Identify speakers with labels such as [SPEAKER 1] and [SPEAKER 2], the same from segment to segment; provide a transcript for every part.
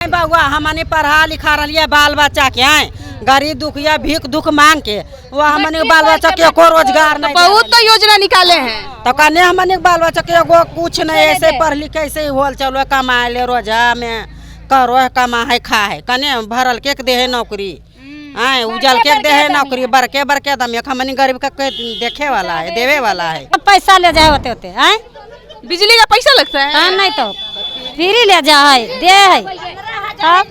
[SPEAKER 1] बउआ हमने पढ़ा लिखा रही है बाल बच्चा के आए गरीब दुखिया भीख दुख मांग के वो हमने बाल बच्चा के एको रोजगार नहीं
[SPEAKER 2] बहुत तो योजना निकाले हैं।
[SPEAKER 1] तो कहने हमने बाल बच्चा के एगो कुछ नहीं, ऐसे पढ़ लिख ऐसे ही होल चलो कमाए ले रोजा में करो है कमा है खा है कने भरल के दे है नौकरी आए उजल के दे है नौकरी बड़के बड़के दम हमने गरीब के देखे वाला है देवे वाला है।
[SPEAKER 3] पैसा ले जाए होते होते आए
[SPEAKER 2] बिजली का पैसा लगता है।
[SPEAKER 3] हाँ नहीं तो फ्री ले जा है दे है तब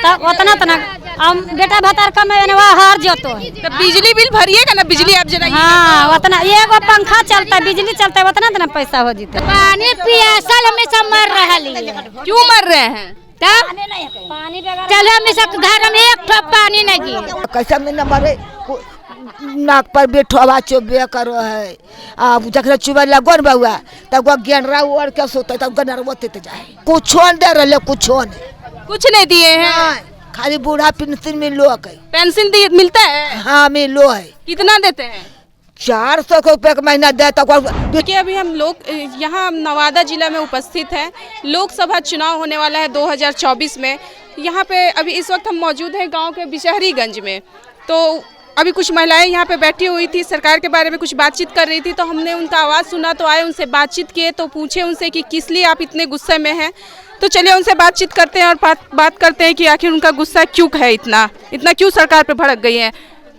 [SPEAKER 3] तब उतना उतना हम बेटा भतार कमे ने वहाँ हार जतो है।
[SPEAKER 2] तो बिजली बिल भरिएगा ना, बिजली आप जलाइएगा।
[SPEAKER 3] हाँ उतना एगो पंखा चलता बिजली चलता है उतना उतना पैसा हो जीते।
[SPEAKER 4] पानी पियासल हमेशा मर रहा है।
[SPEAKER 2] क्यों मर रहे हैं?
[SPEAKER 4] तब चलो हमेशा घर में एक ठो पानी नहीं गिर।
[SPEAKER 5] कैसे में न मरे नाक पर बैठवा चुबे करो है आ जखने चुबे लगन बउआ तब वो गेनरा ओढ़ के सोते तब गेनरा ओते जाए। कुछो नहीं दे रहे, कुछो नहीं,
[SPEAKER 2] कुछ नहीं दिए हैं।
[SPEAKER 5] खाली बूढ़ा पेंशन मिलो है।
[SPEAKER 2] पेंशन मिलता है?
[SPEAKER 5] हाँ मिलो है।
[SPEAKER 2] कितना देते हैं?
[SPEAKER 5] 400 रुपये का महीना दे। तो
[SPEAKER 2] देखिए अभी हम लोग यहाँ नवादा जिला में उपस्थित हैं। लोकसभा चुनाव होने वाला है 2024 में। यहाँ पे अभी इस वक्त हम मौजूद हैं गांव के बिशहरीगंज में। तो अभी कुछ महिलाएं यहाँ पे बैठी हुई थी, सरकार के बारे में कुछ बातचीत कर रही थी, तो हमने उनका आवाज़ सुना तो आए उनसे बातचीत किए, तो पूछे उनसे कि किस लिए आप इतने गुस्से में हैं। तो चलिए उनसे बातचीत करते हैं और बात करते हैं कि आखिर उनका गुस्सा क्यों है, इतना इतना क्यों सरकार पे भड़क गई है।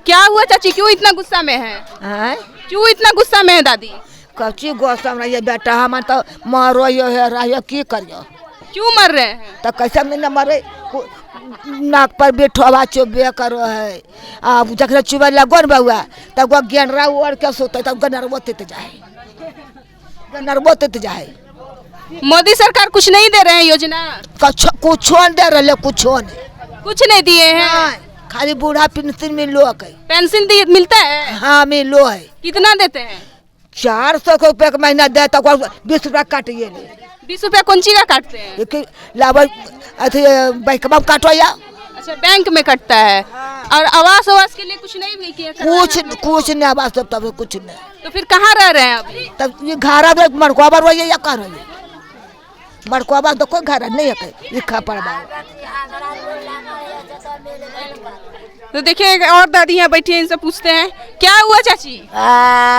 [SPEAKER 2] क्या हुआ चाची, क्यों इतना गुस्सा में है? क्यों इतना गुस्सा में है दादी?
[SPEAKER 5] कच्ची गुस्सा में रहिए बेटा, हम तो मरो है रहिए की करियो।
[SPEAKER 2] क्यों मर रहे हैं?
[SPEAKER 5] तो कैसे में न मरे, नाक पर बैठवा चुबे करो है आ जखने चुबे लगन बउआ तब वो गेनरा ओढ़ के सोते तब गेनरा ओते जाए, गेनरा ओते जाए।
[SPEAKER 2] मोदी सरकार कुछ नहीं दे रहे हैं योजना?
[SPEAKER 5] कुछो नहीं दे रहे, कुछो नहीं,
[SPEAKER 2] कुछ नहीं दिए हैं।
[SPEAKER 5] खाली बूढ़ा पेंशन मिलो है।
[SPEAKER 2] पेंशन मिलता है?
[SPEAKER 5] हाँ मिलो है।
[SPEAKER 2] कितना देते हैं?
[SPEAKER 5] 400 रुपये का महीना दे तो 20 रुपया काटिए।
[SPEAKER 2] 20 रुपया कौन चीज का काटते हैं?
[SPEAKER 5] बैंक में काटो या?
[SPEAKER 2] अच्छा बैंक में कटता है। और आवास आवास के लिए कुछ नहीं भी किया?
[SPEAKER 5] कुछ कुछ नहीं, आवास तब कुछ नहीं।
[SPEAKER 2] तो फिर कहाँ रह रहे हैं अभी?
[SPEAKER 5] तब ये घर में मड़कुआ रहिए या कहाँ रहिए? मड़कुआ तो कोई घर नहीं है लिखा पढ़ा।
[SPEAKER 2] तो देखिए और दादी यहाँ बैठी है, इनसे पूछते हैं क्या हुआ चाची?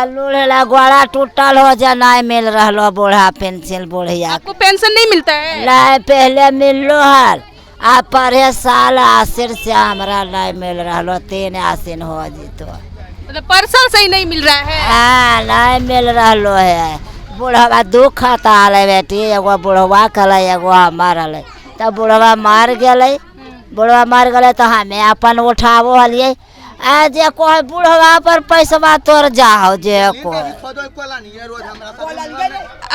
[SPEAKER 6] लोढ़ेला गोड़ा टूटल हो जा नहीं मिल रहा बूढ़ा पेंशन। बुढ़िया
[SPEAKER 2] आपको पेंशन नहीं मिलता है?
[SPEAKER 6] नहीं, पहले मिललो हल आ परे साल आसिर से हमरा नहीं मिल रहा, 3 आसिन हो जीतो।
[SPEAKER 2] मतलब पर साल से ही नहीं मिल रहा है?
[SPEAKER 6] हाँ नहीं मिल रहा है। बुढ़वा दुख खाता है बेटी, एगो बुढ़वा कल एगो हमार हल। तब बुढ़वा मार गए, बुढ़वा मर गए तो हमें अपन उठाबो हलिए आ जे कोई बुढ़वा पर पैसवा तोर जाओ जे को।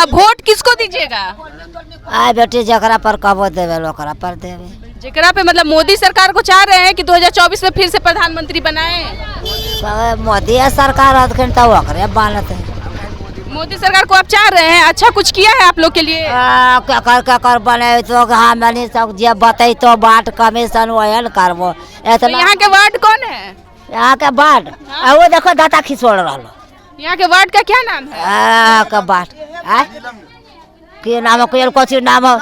[SPEAKER 2] अब वोट किसको दीजिएगा?
[SPEAKER 6] आ बेटी जकरा पर कबो देवे ओकरा पर देवे।
[SPEAKER 2] जकरा पे मतलब मोदी सरकार को चाह रहे हैं कि 2024 में फिर से प्रधानमंत्री बनाए?
[SPEAKER 6] मोदी सरकार हतखिन तो ओकरे बनत है।
[SPEAKER 2] मोदी सरकार को आप चाह रहे हैं? अच्छा कुछ किया है आप लोग के लिए?
[SPEAKER 6] ककर ककर बने तो हम सब जे बतैतो वार्ड कमीशन वहन करबो।
[SPEAKER 2] तो यहाँ के वार्ड कौन है?
[SPEAKER 6] यहाँ के वार्ड हाँ? वो देखो दाता खिसोड़ रहा।
[SPEAKER 2] यहाँ के वार्ड का क्या नाम है?
[SPEAKER 6] के वार्ड के नाम है? कौन नाम है?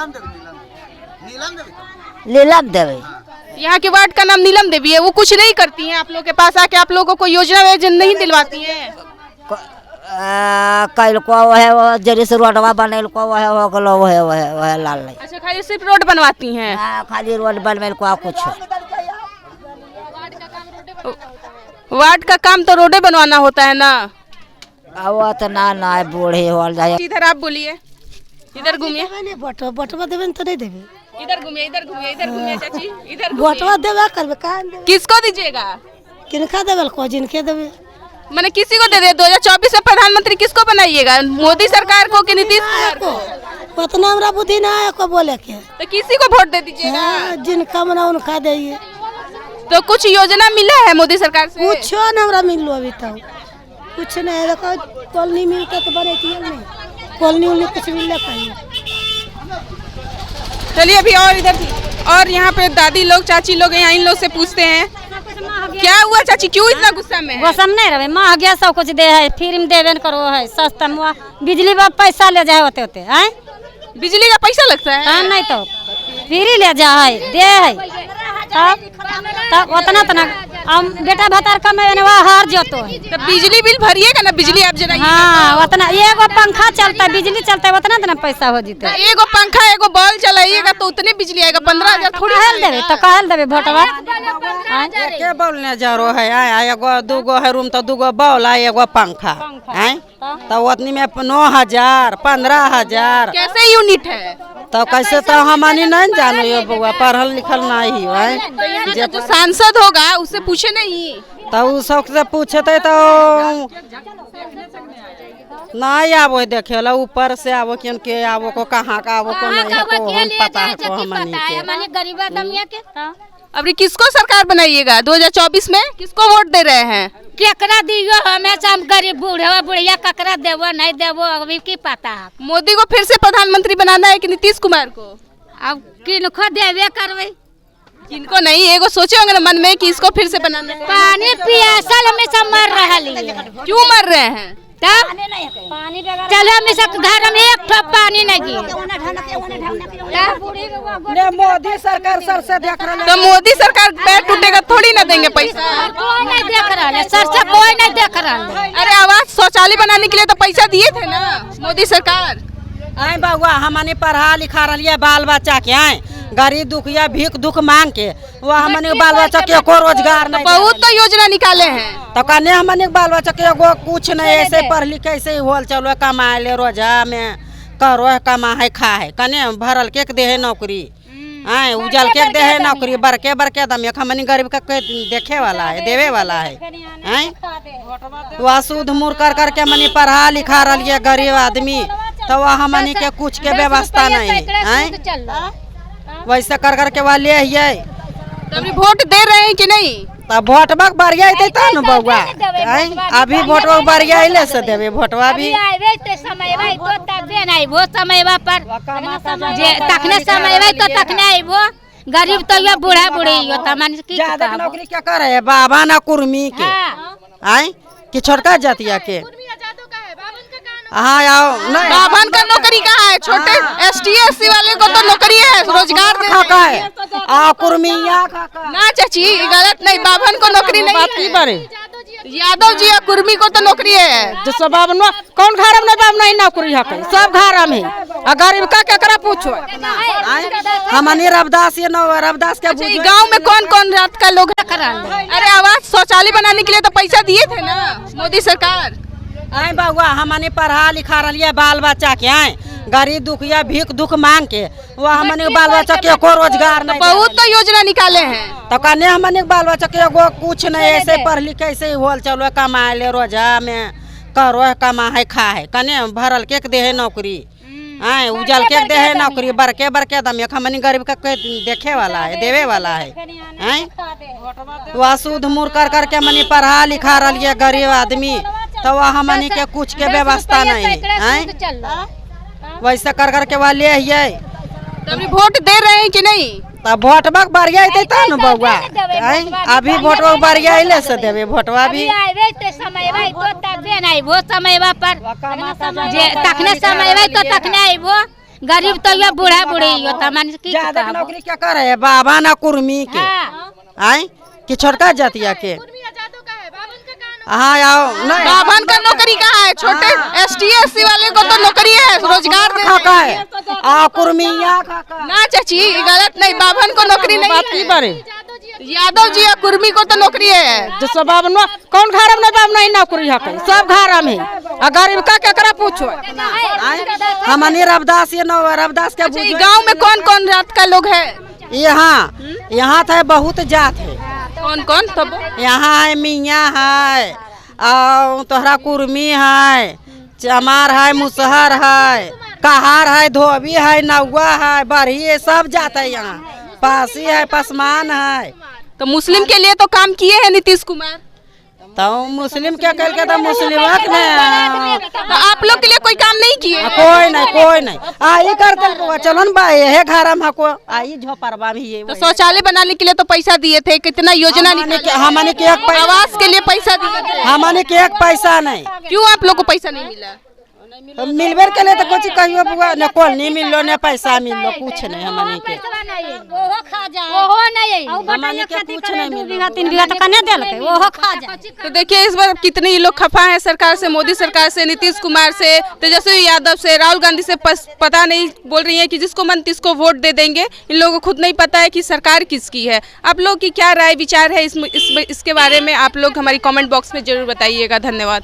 [SPEAKER 6] नीलम देवी।
[SPEAKER 2] यहाँ के वार्ड का नाम नीलम देवी है। वो कुछ नहीं करती है आप लोग के पास आके, आप लोगों को योजना नहीं दिलवाती है?
[SPEAKER 6] कल को है वो जरी से रोडवा बनल को है हो गलो वो है वो है वो है लाल नहीं।
[SPEAKER 2] अच्छा खाली सिर्फ रोड बनवाती हैं?
[SPEAKER 6] हाँ खाली रोड बनवेल को कुछ।
[SPEAKER 2] वार्ड का काम तो रोडे बनवाना होता है ना?
[SPEAKER 6] वो तो ना ना बूढ़े हो जाए।
[SPEAKER 2] इधर आप बोलिए, इधर घूमिए।
[SPEAKER 7] बटवा बटवा देवे तो नहीं देवे।
[SPEAKER 2] इधर घूमिए, इधर घूमिए, इधर घूमिए चाची, इधर
[SPEAKER 7] बटवा देवे करबे का?
[SPEAKER 2] किसको दीजिएगा?
[SPEAKER 7] किनका देवे को जिनके देवे
[SPEAKER 2] मैंने किसी को दे दे। 2024 में प्रधानमंत्री किसको बनाइएगा, मोदी सरकार को कि नीतीश कुमार को?
[SPEAKER 7] उतना हमरा बुद्धि ना है को बोले के।
[SPEAKER 2] तो किसी को वोट दे दीजिएगा?
[SPEAKER 7] जिनका मना उनका दिए।
[SPEAKER 2] तो कुछ योजना मिला है मोदी सरकार से?
[SPEAKER 7] कुछ न हमरा मिलो अभी तक कुछ नहीं। देखो कॉलोनी मिलता तो बने नहीं, कॉलोनी उलनी कुछ मिल पाई।
[SPEAKER 2] चलिए अभी और इधर और यहाँ पे दादी लोग चाची लोग यहाँ, इन लोग से पूछते हैं क्या हुआ चाची, क्यों इतना गुस्सा में?
[SPEAKER 3] गुस्सा में नहीं रहे, महंगा सब कुछ दे है, फ्री में देवे न करो है, सस्ता में बिजली पर पैसा ले जाए होते होते आए।
[SPEAKER 2] बिजली का पैसा लगता है?
[SPEAKER 3] हाँ नहीं तो फ्री ले जा है दे है तब उतना तना हम बेटा भतार कमे ने वहाँ हार जतो है।
[SPEAKER 2] तो बिजली बिल भरिएगा ना, बिजली आप जलाइएगा।
[SPEAKER 3] हाँ उतना एगो पंखा चलता बिजली चलता उतना तना पैसा हो जीते।
[SPEAKER 2] एगो पंखा एगो बॉल चलाइएगा तो उतने बिजली आएगा, 15,000 थोड़ी
[SPEAKER 3] कहल देवे तो कहल देवे भोटवा।
[SPEAKER 1] के बॉल ने जरो है आय एगो दूगो है रूम तो दूगो बॉल आ एगो पंखा आय तो उतनी में 9,000 15,000
[SPEAKER 2] कैसे यूनिट है
[SPEAKER 1] तो कैसे तो हमनी नहीं जानो ये बउआ, पढ़ल लिखल नहीं है।
[SPEAKER 2] जो सांसद होगा उससे पूछे नहीं
[SPEAKER 1] तो उ सब से पूछते तो नहीं आबो देखे ला, ऊपर से आबो कि के आबो को कहाँ का आबो को नहीं को हम पता है को हमनी के
[SPEAKER 4] गरीब आदमी के।
[SPEAKER 2] अभी किसको सरकार बनाइएगा 2024 में, किसको वोट दे रहे हैं?
[SPEAKER 4] केकरा दियो हमेशा हम गरीब बूढ़वा बुढ़िया ककरा देवो नहीं देवो अभी की पता।
[SPEAKER 2] मोदी को फिर से प्रधानमंत्री बनाना है कि नीतीश कुमार को?
[SPEAKER 4] अब किनको देवे करवे,
[SPEAKER 2] किनको नहीं, एगो सोचे होंगे ना मन में कि इसको फिर से बनाना है।
[SPEAKER 4] पानी पियासल हमेशा मर रहा है।
[SPEAKER 2] क्यों मर रहे हैं?
[SPEAKER 4] तब चलो हमेशा घर में एक ठो पानी नहीं।
[SPEAKER 1] मोदी सरकार सर से देख रहा है
[SPEAKER 2] तो मोदी सरकार पैर टूटेगा थोड़ी ना देंगे पैसा।
[SPEAKER 4] कोई नहीं देख रहा है सर से, कोई नहीं देख रहा है।
[SPEAKER 2] अरे आवास शौचालय बनाने के लिए तो पैसा दिए थे ना मोदी सरकार।
[SPEAKER 1] आए बउआ हमने पढ़ा लिखा रही है बाल बच्चा के, आए गरीब दुखिया भीख दुख मांग के वह हमने बाल बच्चा के को रोजगार नहीं।
[SPEAKER 2] बहुत तो योजना निकाले हैं
[SPEAKER 1] तो कहने हमने बाल बच्चा के एगो कुछ नहीं, ऐसे पढ़ लिख ऐसे ही होल चलो कमा ले रोजा में करो है कमा है खा है कने भरल के दे है नौकरी आए उजल के दे है नौकरी बड़के बड़के दम हमने गरीब के देखे वाला है देवे वाला है आए वह सूद मूर कर करके मनी पढ़ा लिखा रही है गरीब आदमी तो वह हमनी के कुछ के व्यवस्था नहीं है। वैसे कर करके वह ले आइए।
[SPEAKER 2] तो अभी वोट दे रहे हैं कि नहीं?
[SPEAKER 1] तब वोटवा बढ़िया अइते तब न बउआ, अभी वोटवा बढ़िया अइले से देबे वोटवा भी।
[SPEAKER 4] समयवा तो तबे न आइबो, समयवा पर जे तखने समयवा तो तखने आइबो। गरीब तो यो बूढ़ा बूढ़ी यो तमन की
[SPEAKER 1] ज्यादा नौकरी क्या करे बाबा ना कुर्मी के आए कि छोटका जातिया के। हाँ आओ नहीं
[SPEAKER 2] बाभन का नौकरी कहाँ है? छोटे एसटी एससी वाले को तो नौकरी है, रोजगार दे
[SPEAKER 1] खा है आ कुर्मिया
[SPEAKER 2] ना चाची गलत नहीं, बाभन को नौकरी नहीं।
[SPEAKER 1] बात की बारे
[SPEAKER 2] यादव जी और कुर्मी को तो नौकरी है।
[SPEAKER 1] जो सब बाभन कौन घर में नहीं बाभन नहीं नौकरी है सब घर में है, गरीब का केकरा पूछो। हमनी रविदास ये न रविदास के
[SPEAKER 2] गाँव में कौन कौन जात का लोग है? अरे आवास शौचालय बनाने के लिए तो पैसा दिए थे ना मोदी सरकार।
[SPEAKER 1] आए बउआ हमने पढ़ा लिखा रही है बाल बच्चा के, आए गरीब दुखिया भीख दुख मांग के वह हमने बाल बच्चा के को रोजगार नहीं।
[SPEAKER 2] बहुत तो योजना निकाले हैं
[SPEAKER 1] तो कहने हमने बाल बच्चा के एगो कुछ नहीं, ऐसे पढ़ लिख ऐसे ही होल चलो कमा ले रोजा में करो है कमा है खा है कने भरल के दे है नौकरी आए उजल के दे है नौकरी बड़के बड़के दम हमनी गरीब के देखे वाला है देवे वाला है आए वह सूद मूर कर करके मनी पढ़ा लिखा रही है गरीब आदमी तो वह हमनी के कुछ के व्यवस्था नहीं है। वैसे कर करके वह ले आइए।
[SPEAKER 2] तो अभी वोट दे रहे हैं कि नहीं?
[SPEAKER 1] तब वोटवा बढ़िया अइते तब न बउआ, अभी वोटवा बढ़िया अइले से देबे वोटवा भी।
[SPEAKER 4] समयवा तो तबे न आइबो, समयवा पर जे तखने समयवा तो तखने आइबो। गरीब तो यो बूढ़ा बूढ़ी यो तमन की
[SPEAKER 1] ज्यादा नौकरी क्या करे बाबा ना कुर्मी के आए कि छोटका जातिया के। हाँ आओ नहीं
[SPEAKER 2] बाभन का नौकरी कहाँ है? छोटे एसटी एससी वाले को तो नौकरी है, रोजगार दे
[SPEAKER 1] खा है आ कुर्मिया
[SPEAKER 2] ना चाची गलत नहीं, बाभन को नौकरी नहीं।
[SPEAKER 1] बात की बारे
[SPEAKER 2] यादव जी और कुर्मी को तो नौकरी है।
[SPEAKER 1] जो सब बाभन कौन घर में नहीं बाभन नहीं नौकरी है सब घर में है, गरीब का केकरा पूछो। हमनी रविदास ये न रविदास के
[SPEAKER 2] गाँव में कौन कौन जात का लोग है?
[SPEAKER 1] यहाँ यहाँ तो बहुत जात है।
[SPEAKER 2] कौन कौन? तब
[SPEAKER 1] यहाँ है मियाँ है और तोहरा कुर्मी है, चमार है, मुसहर है, कहार है, धोबी है, नौआ है, बरही है, सब जात है यहाँ, पासी है, पसमान है।
[SPEAKER 2] तो मुस्लिम के लिए तो काम किए हैं नीतीश कुमार।
[SPEAKER 1] तो मुस्लिम क्या कल के तो मुस्लिमक ने
[SPEAKER 2] तो आप लोग के लिए कोई काम नहीं किए?
[SPEAKER 1] कोई नहीं, कोई नहीं आई कर चलो न भाई है घर में हमको आई झोपड़वा भी है।
[SPEAKER 2] तो शौचालय बनाने के लिए तो पैसा दिए थे, कितना योजना निकाली?
[SPEAKER 1] हमने के एक
[SPEAKER 2] आवास के लिए पैसा दिए थे,
[SPEAKER 1] हमने के एक पैसा नहीं।
[SPEAKER 2] क्यों आप लोग को पैसा नहीं मिला?
[SPEAKER 1] मिलबे के लिए तो कुछ कहियो बुआ, न कॉलोनी मिललो न पैसा मिललो, कुछ नहीं हमनी के।
[SPEAKER 3] ओहो खा जाए,
[SPEAKER 4] ओहो नहीं।
[SPEAKER 1] हमनी के कुछ नहीं
[SPEAKER 3] 2
[SPEAKER 1] मिललो।
[SPEAKER 3] बीघा 3 बीघा तो कने देलकै, ओहो खा जाए।
[SPEAKER 2] तो देखिए इस बार कितने ये लोग खफा हैं सरकार से, मोदी सरकार से, नीतीश कुमार से, तेजस्वी यादव से, राहुल गांधी से। पता नहीं बोल रही है कि जिसको मन तिसको वोट दे देंगे। इन लोगों को खुद नहीं पता है कि सरकार किसकी है। आप लोग की क्या राय विचार है इसके बारे में आप लोग हमारी कमेंट बॉक्स में जरूर बताइएगा। धन्यवाद।